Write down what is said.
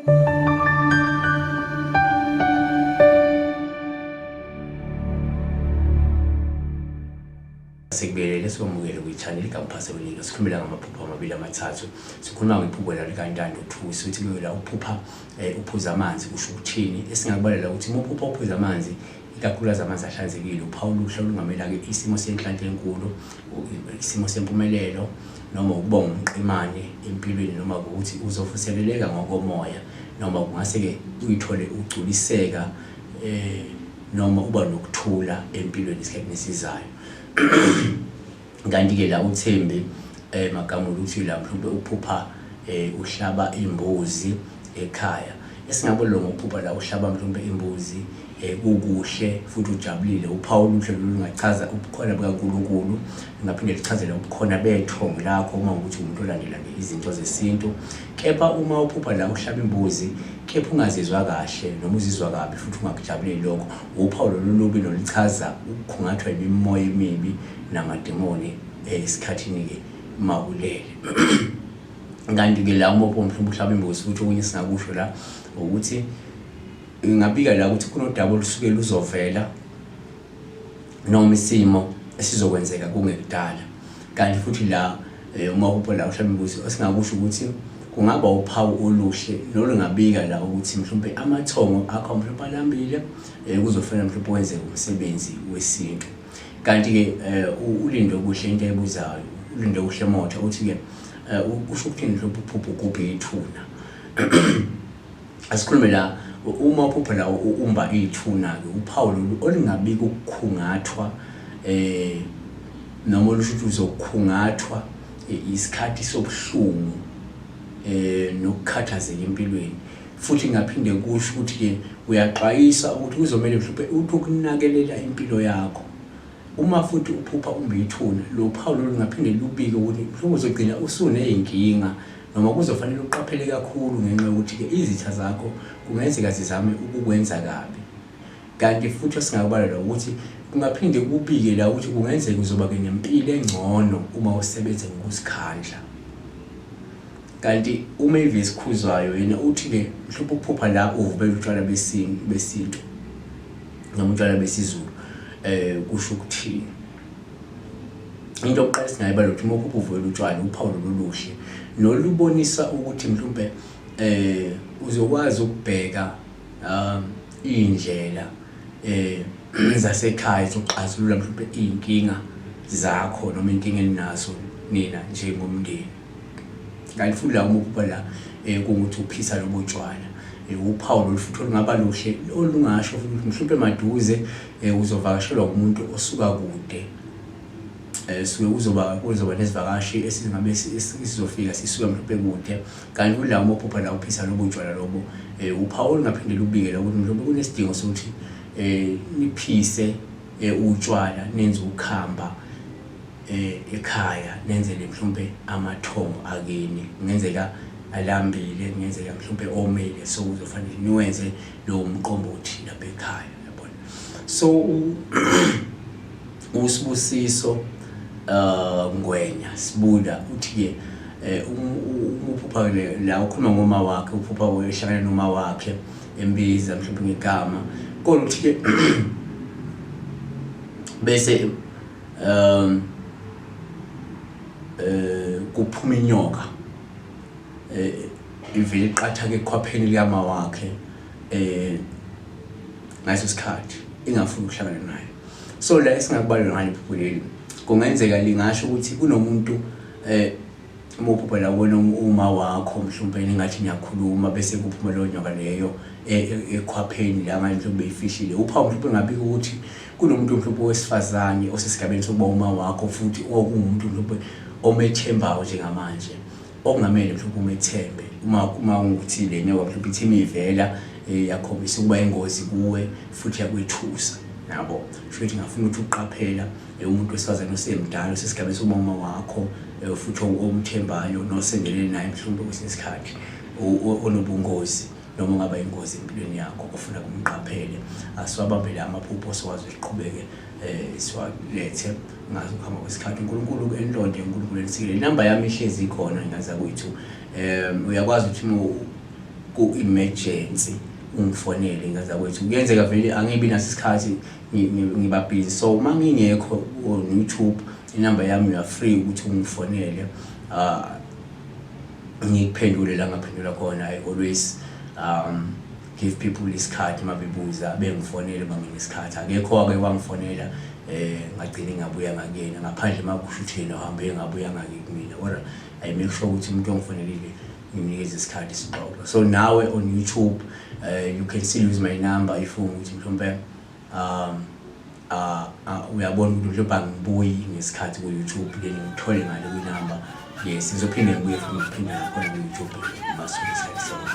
Sikubelele sikwamukele kwi-channel ikaMphase Weningi. Sikhulumela ngamaphupho amabili amathathu. Sikhuluma ngephupho la likaNtando Thusi uthi kuyo la uphupha uphuza amanzi kusho ukuthini. Esingakubalela ukuthi uma uphupha uphuza amanzi ikakhulukazi amanzi ahlanzekile uphawu oluhle olungamela-ke isimo senhlanhla enkulu, isimo sempumelelo noma ukuba umqemane empilweni noma ukuthi uzovuseleleka ngokomoya noma kungase-ke uyithole ugculiseka noma uba nokuthula empilweni esikhathini esizayo. Kanti-ke la uThembi Magamula uthi la mhlawumbe uphupha uhlaba imbuzi ekhaya. Esingabona ngokuphupha la uhlaba mhlawumbe imbuzi kukuhle futhi ujabulile. Uphawu oluhle lolu lungachaza ubukhona bukaNkulunkulu, lungaphinde luchazele ubukhona bethongo lakho uma ukuthi umuntu olandela-ke izinto zesintu. Kepha uma uphupha la uhlaba imbuzi kepha ungazizwa kahle noma uzizwa kabi futhi ungakujabuleli lokho, uphawu lolu lubi noluchaza ukukhungathwa imimoya emibi namademoni esikhathini-ke uma ulele. Kanti-ke la uma uphupha mhlawumbe uhlaba imbuzi futhi okunye esingakusho la ukuthi ngingabika la ukuthi kunodaba olusuke luzovela noma isimo esizokwenzeka kungekudala. Kanti futhi la uma uphupha la uhlaba imbuzi esingakusho ukuthi kungaba uphawu oluhle nolungabika la ukuthi mhlawumbe amathongo akho mhlawumbe alambile kuzofanele mhlawumbe wenze umsebenzi wesintu. Kanti-ke uLindokuhle into ayibuzayo uLindokuhle Motha uthi-ke kusho ukuthini mhlawumbe uphupha ugubhe ithuna. Asikhulume la uma uphupha la umba ithuna-ke uphawu lolu olungabika ukukhungathwa noma olusho ukuthi uzokhungathwa isikhathi sobuhlungu nokukhathazeka empilweni. Futhi ngaphinde kusho ukuthi-ke uyaxwayisa ukuthi kuzomele mhlawumbe uthi ukunakelela impilo yakho. Uma futhi uphupha umba ithuna, lo phawu lolu lungaphinde lubike ukuthi mhlawumbe uzogcina usuney'nkinga noma kuzofanele uqaphele kakhulu ngenxa yokuthi-ke izitha zakho kungenzeka zizame ukukwenza kabi. Kanti futhi esingakubala ukuthi kungaphinde kubike la ukuthi kungenzeka uzoba-ke nempilo engcono uma usebenza ngokuzikhandla. Kanti uMavis Khuzwayo yena uthi-ke mhlawumbe ukuphupha la uvubela utshwala besintu noma utshwala besiZulu kusho ukuthini. Into yokuqala esingayibala ukuthi uma uphupha uvubela utshwala uphawu lolu luhle nolubonisa ukuthi mhlawumbe uzokwazi ukubheka iy'ndlela zasekhaya zokuxazulula mhlawumbe iy'nkinga zakho noma iy'nkinga eninazo nina njengomndeni. Kanti futhi la uma uphupha la kungukuthi uphisa lobo tshwala uphawu lolu futhi olungaba luhle olungasho futhi ukuthi mhlawumbe maduze uzovakashelwa umuntu osuka kude. Suke kuzoba nesivakashi esingabe sizofika sisuka mhlawumbe kude. Kanti futhi la uma uphupha la uphisa lobo tshwala lobo uphawu olungaphinde lubike la ukuthi mhlawumbe kunesidingo sokuthi niphise utshwala nenze ukhamba ekhaya nenzele mhlawumbe amathongo akini. Kungenzeka alambile, kungenzeka mhlawumbe omile, so kuzofanele niwenze lowo mqombothi lapha ekhaya, yabona. So uSibusiso Ngwenya Sibuda uthi-ke uma uphupha la ukhuluma ngoma wakhe, uphupha ehlangana noma wakhe embiza mhlawumbe ngegama, kodwa uthi-ke bese kuphuma inyoka ivele iqathake ekhwapheni likama wakhe ngaleso sikhathi ingafuni ukuhlangana naye. So la esingakubalula ngale phupho leli kungenzeka lingasho ukuthi kunomuntu uma uphupha la ubona uma wakho mhlawumbe ningathi niyakhuluma bese kuphuma leyo nyoka leyo ekhwapheni la manje mhlawumbe ifihlile. Uphawu mhlawumbe ngabika ukuthi kunomuntu mhlawumbe owesifazane osesigabeni sokuba uma wakho futhi okungumuntu mhlawumbe omethembayo njengamanje okungamele mhlawumbe umethembe uma ukuthi le nyoka mhlawumbe ithi imivela yakhombisa ukuba ingozi kuwe futhi yakwethusa, yabo. Kusho ukuthi ngafuna ukuthi uqaphela umuntu wesifazane osemdala osesigabeni sokuba uma wakho futhi omthembayo nosendelene naye mhlawumbe kwesinye isikhathi onobungozi noma ongaba ingozi empilweni yakho ofuna kumqaphele. Asiwabambele amaphupho sikwazi siqhubeke siwalethe ngazo ukuhamba kwesikhathi. uNkulunkulu enilonde, uNkulunkulu enisikele. Inamba yami ihlezi ikhona ngazakwethu. Uyakwazi ukuthi Ku-emergency ungifonele ngane zakwethu. Kuyenzeka vele angibi naso isikhathi, ngiba busy, so uma ngingekho on YouTube, inamba yami, you are free ukuthi ungifonele, ngikuphendule la ngaphendula khona. I always give people isikhathi uma bebuza, bengifonele uma nginesikhathi. Akekho wake wangifonela ngagcina ngabuya ngakuyena, ngaphandle uma kusho ukuthi yena uhambe ngabuya ngake kumina. Kodwa I make sure ukuthi umuntu ongifonelile ngimnikeze isikhathi sixoxe. So nawe on YouTube, you can still use my number if ukuthi mhlawumbe uyabona ukuthi mhlawumbe angibuyi ngesikhathi ku-YouTube, then ngithole ngale kwinamba. Yes, ngizophinde ngibuye futhi, ngiphinde nakhona ku-YouTube masithola isikhathi sonke.